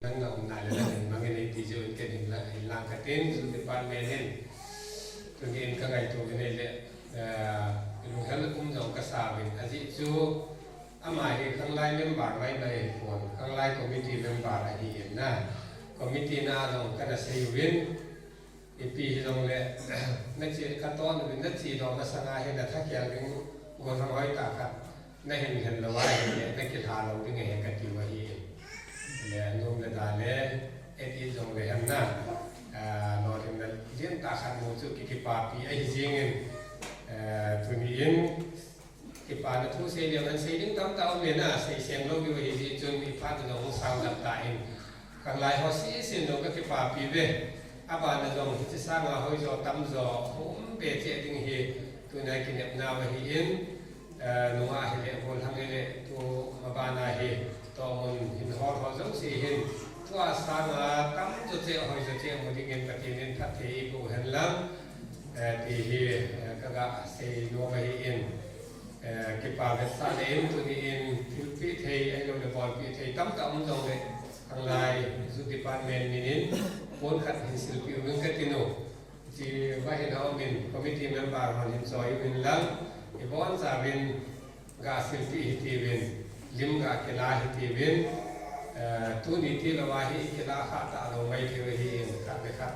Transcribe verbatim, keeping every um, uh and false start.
Nang na umna le nang in mangin eiti jeh un ken hin la, hin lang katin, Youth Department in. Tuni in ka ngaito uvin ahile, eh, lunghel um jong ka sa uvin. Ajeh chu, ama hi khanglai member mai mai ahipon, khanglai committee member ahi in na. Committee na jong kana sei uvin, ipi hi jongle, na che ka ton uvin, na chedoh masanga hi na thakhel ding, gollhang hoitah khat na hin hen lou ahile, na kilha lou ding ahi kati u ahi in. Le anom le da le, eti jongle hen na, ah, lolhinna lentah khat mu chu ki, kipapi ahi jing in, eh, tuni in, kipana thu sei leu hen sei ding tamtah um in na, sei sem lou diu ahi jeh chun, iphat na jong hung sang jap tan. Khanglai ho sese jong ka kipapi uve. Abana jong hiche sanga hoijo tamjo hung um be cheh ding hi tuna kinepnau ahi in, eh, nungah hile, gollhang hile, tu mabana hi tohmun hin hol ho jouse hin, tua sanga tamjo cheh, hoijo cheh mu dingin Pathen in phatthei eiboh hen lang, eh, ti hi, eh, kaga sei nom ahi in. Eh, kipa vetsahna in tuni in thilpeh thei, ahiloule bolpeh thei tamtah um jongle, khanglai Youth Department min in pon khat hin silpeh uvin kati nom. Hiche va hin aum in committee member hon hin choi uvin lang, ibonchauvin ga silpeh hitiuvin, lim ga kila hitiuvin, eh, tuni tilouva hi ikila khah talou maithei u ahi in khat le khat